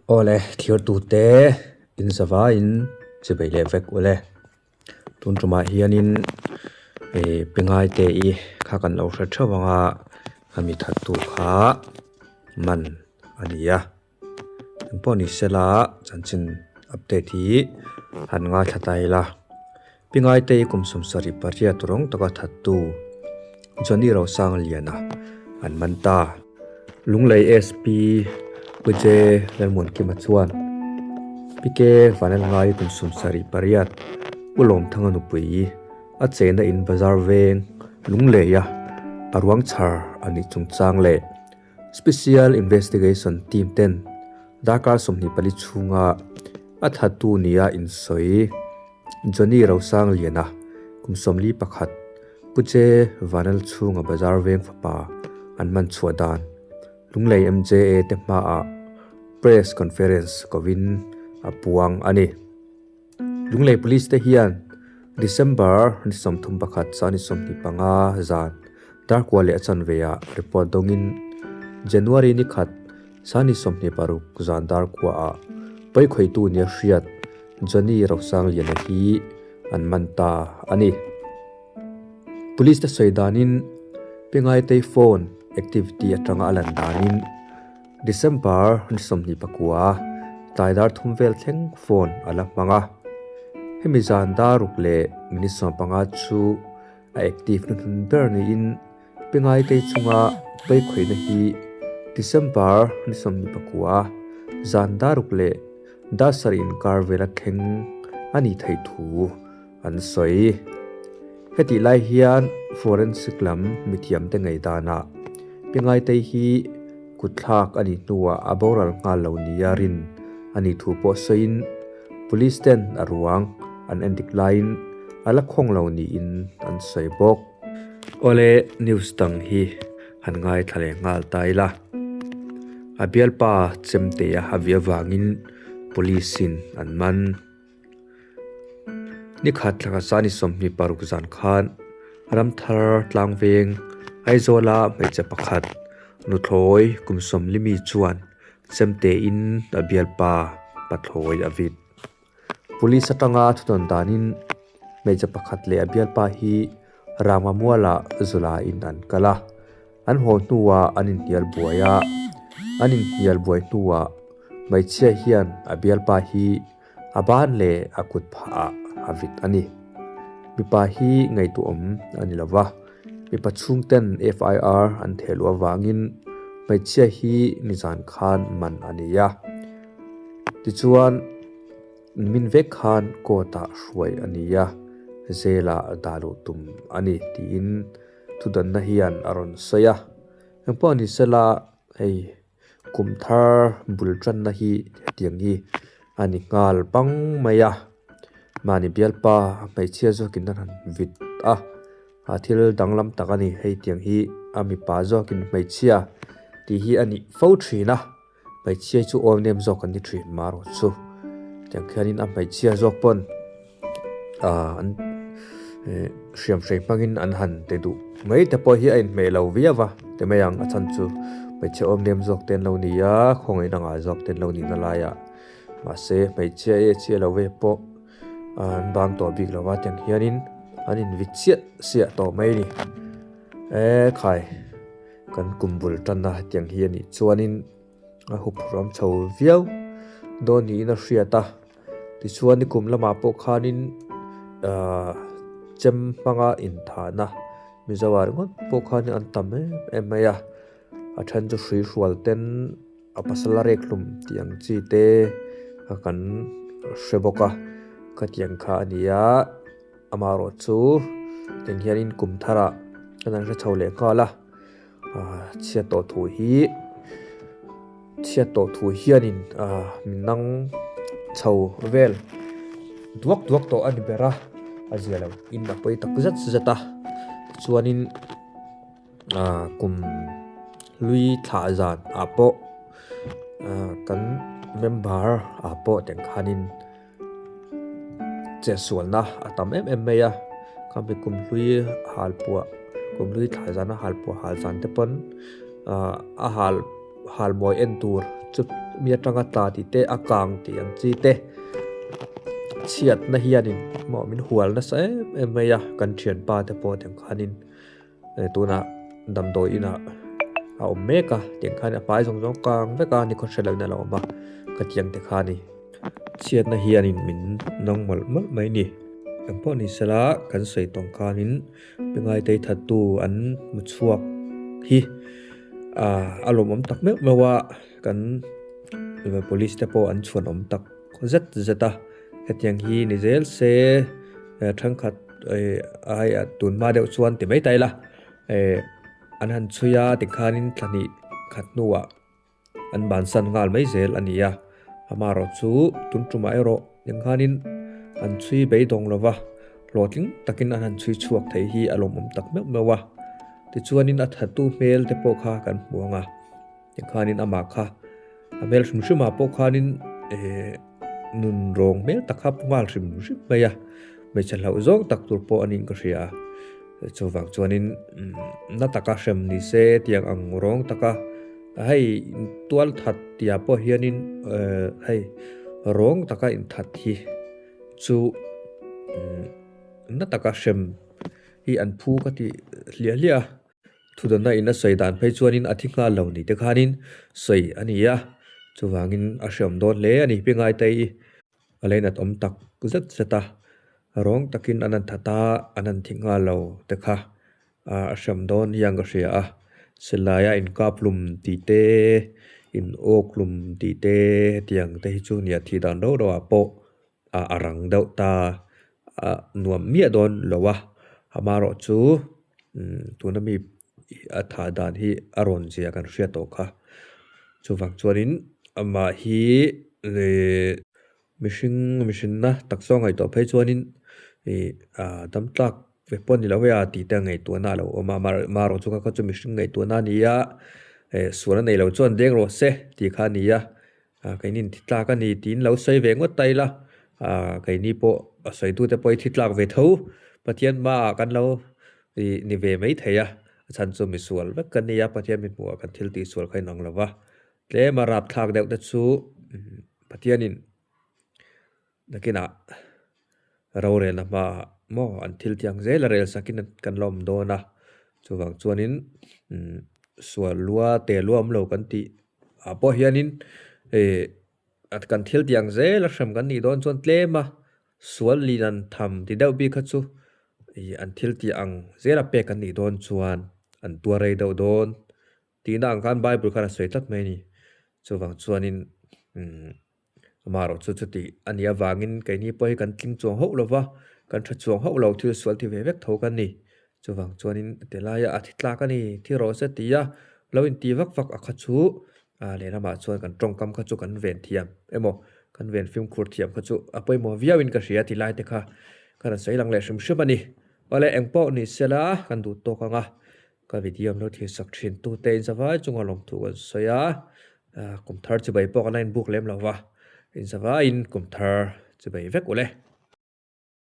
Awle thirtute in zavaiin chibei leh vek ule. Tun tumah hianin ih Pingaite i kha kan lo hre theuh ang a, a mi thattu kha man a ni a. Engpawh ni sela chanchin update hi han ngaithla ta ila. Pingaite i kum 78 rawng taka thattu Johnny Rosangliana an man ta. Lunglei SP Pu J Lalmuankima chuan PK Vanlalngai kum 78 Pu Lawmthanga nupui a chena in bazar veng Lungleia a ruang chhar a nih chungchang leh Special Investigation Team ten darkar 24 chhunga a thattu nia insawi Johnny Rosangliana kum 41 Pu Che Vanlalchhunga bazar veng fapa an man chhuah dan Lunglei MJA te hmaah Press Conference kovin a puang a ni. Lunglei Police te hian December ni 31 chah ni 25 zan darkua leh a chanveah report dawngin January ni khat chah ni 26 zan darkuaah pawikhawihtu nia hriat Johnny Rosangliana hi an man ta a ni. Police te sawi danin Pingaitei phone activity atanga a lan danin December ni 29 tlai dar thum vel thleng phone a la hmang a. Hemi zan dar ruk leh minute 15 chu a active na hnun ber niin Pingaitei chunga pawikhawihna hi December ni 29 zan dar ruk leh dar sarih inkar vela thleng a nih theih thu an sawi. Hetih lai hian forensic lam mithiamte ngei danah Pingaitei hi kutthlak a nih hnuah a boral nghal lo nia rin a nih thu pawh sawiin police ten a ruang an endik laiin a la khawng lo niin an sawi bawk. Awle news dang hi han ngaithla leh nghal ta ila. A bialpa chemte a havi avangin police in an man. Ni khat thlanga sani 26 zan khan Ramthar Tlangveng Aizawla hmeichhe pakhat nuthlawi kum 40 mi chuan chemte in a bialpa pathlawi a vit. Police atanga thudawn danin hmeichhe pakhat leh a bialpa hi Rama mualah zula in an kal a. An haw hnuah an inhnial buai a, an inhnial buai hnuah hmeichhia hian a bialpa hi a ban leh a kut phahah a vit a ni. Mipa hi ngaihtuahawm a ni lova, mipa chhungten FIR an theh luh avangin hmeichhia hi nizan khan man a ni a. Tichuan min vek khan court-ah hruai a ni a, jail-ah dah luh tum a ni tiin thudanna hian a rawn sawi a. Engpawh ni sela hei kum thar bul tanna hi hetiang hi a ni nghal bang mai a. Mahni bialpa hmeichhia zawkin a han vit a, a thil danglam tak a ni. Hei tiang hi a mipa zawkin hmeichhia tih hi a nih fo thin a, hmeichhia chu awl nem zawk an ni thin marawh chu. Tiang khianin a hmeichhia zawk pawn ah an eh hriam hrei hmangin an han ti duh mai te pawh hi a inhmeh lo viau a ti mai ang a chhan chu hmeichhe awm nem zawk te an lo ni a khawngaih dangah zawk te an lo nihna laiah mahse hmeichhia e chhia lo ve pawh an bang tawh bik lo va tiang hianin an invit chiah chiah tawh mai a ni e khai kan kum bul tanna hetiang hi a nih chuanin a huphurh awm chho viau dawn niin a hriat a. Tichuan nikum lamah pawh khanin ahh chem hmanga inthahna Mizo ah ringawt pawh khanin an tam em em mai a, a then chu hrui hrual ten a pasal a rek hlum tih ang chi te kan hre bawk a, khatiang kha a ni a, amaherawh chu tiang hianin kum tharah kan han hre chho leh nghal a, ahh chhiat tawh thu hi. Chhiat tawh thu hianin min nang chho vel duak duak tawh a ni ber a, a zia lo in a pawi tak zet zet a, tichuanin kum hlui thlah zan ah pawh kan member ah pawh teng khanin chetsualna a tam em em mai a, khami kum hlui hal puah kum hlui thlah zana hal puah hal zan te pawn ahh a hal hal mawi en tur chu mi atanga tla tih te a kang tih ang chi te chhiatna hianin maw min hual nasa em em mai a kan thianpa te pawh tiang khanin tunah damdawi inah a awm mek a tiang khan a hmai zawng zawng kang vek a nikhaw hre loin a lo awm a khatiang te kha a ni. Chhiatna hianin min nawng mawlh mawlh mai ni. Eng pawh ni sela kan sawi tawng khanin Pingaitei thattu an hmu chhuak hi a lawmawm tak meuh meuh a, kan police te pawh an chhuanawm tak zet zet a, hetiang hi ni zel se thenkhat ai tun hma deuh chuan ti mai ta ila an han chhui a tikhanin thla hnih khat hnuah An bansan nghal mai zel a ni a, amaherawh chu tun tumah erawh engkhanin an chhui beidawng lo va, hlawhtling takin an han chhui chhuak thei hi a lawmawm tak meuh meuh a. Tichuanin a thatu hmel te pawh kha kan hmu ang a, engkhanin amah kha a hmel hrim hrimah pawh khanin eh nun rawng hmel tak kha a pu nghal hrim hrim mai a, hmeichhe hlauh zawng tak tur pawh a niin ka hria a. Chuvang chuanin na taka hrem ni se tiang ang rawng taka hei tual that tia pawh hianin hei rawng taka inthat hi chu na taka hrem hi an phu ka ti hliah hliah a. Thudanna in a sawi dan phei chuanin a thi nghal lo ni te khanin sawi a ni a, chuvangin a hreawm dawn hle a ni Pingaitei. A leinat awm tak zet zet a, rawng takin an han that a, an han thi nghal lo te kha a hriam dawn hian ka hria a, silaia inkap hlum tih te, in awk hlum tih te hetiang te hi chu nia thih dan rauh rauh ah pawh a rang deuh ta a nuam miah dawn lo a, amaherawh chu tuna mi a thah dan hi a rawn zia kan hriat tawh kha. Chuvang chuanin amah hi mihring mihrinna tak zawng ngaihtuah phei chuanin ih ah dam tlak ve pawh a ni lo e a tih te ngaihtuahna a lo awm a amaherawh chu kha kha chu mihring ngaihtuahna a ni a eh sual a nei lo chuan deng rawh se tih kha a ni a ah keini in thi tlak a ni tiin lo sawi ve ngawt ta ila ah keini pawh a sawitute pawh hi thi tlak ve tho Pathian hmaah kan lo ih ni ve mai thei a a chhan chu misual vek kan ni a Pathian mi hmuhah kan thil tihsual kha inang lo va tlem a rapthlak deuh te chu Pathianin nakinah rorelna hmaah maw an thil tiang zel a rel sakin kan la awm dawn a chuvang chuanin sual lua te lua awm lo kan tih ah pawh hianin ih kan thil tiang zel a hrem kan nih dawn chuan tlem a sual lian tham ti deuh bik kha chu ih an thil tih ang zel a pek kan nih dawn chuan an tuar rei deuh dawn tihna ang khan bible khan a sawi tlat mai a ni chuvang chuanin umm amaherawh chu chuti a nih avangin keini pawh hi kan tling chuang hauh lo va kan tha chuang hauh lo thil sual ti ve vek tho kan ni chuvang chuanin tilaia a thi tlak a ni thi rawh se ti a lo inti vak vak a kha chu ah lehlamah chuan kan tawngkam kha chu kan ven thiam emaw kan ven fimkhur thiam kha chu a pawimawh viauin ka hria tilai te kha ka rawn sawi lang leh hrim hrim a ni awle engpawh ni sela kan duh tawk ang a ka video an lo thlir sak thin tute inzavai chunga lawmthu kan sawi a ah kum thar chibai pawh kan la inbuk lem lo va inzavaiin kum thar chibai vek ule.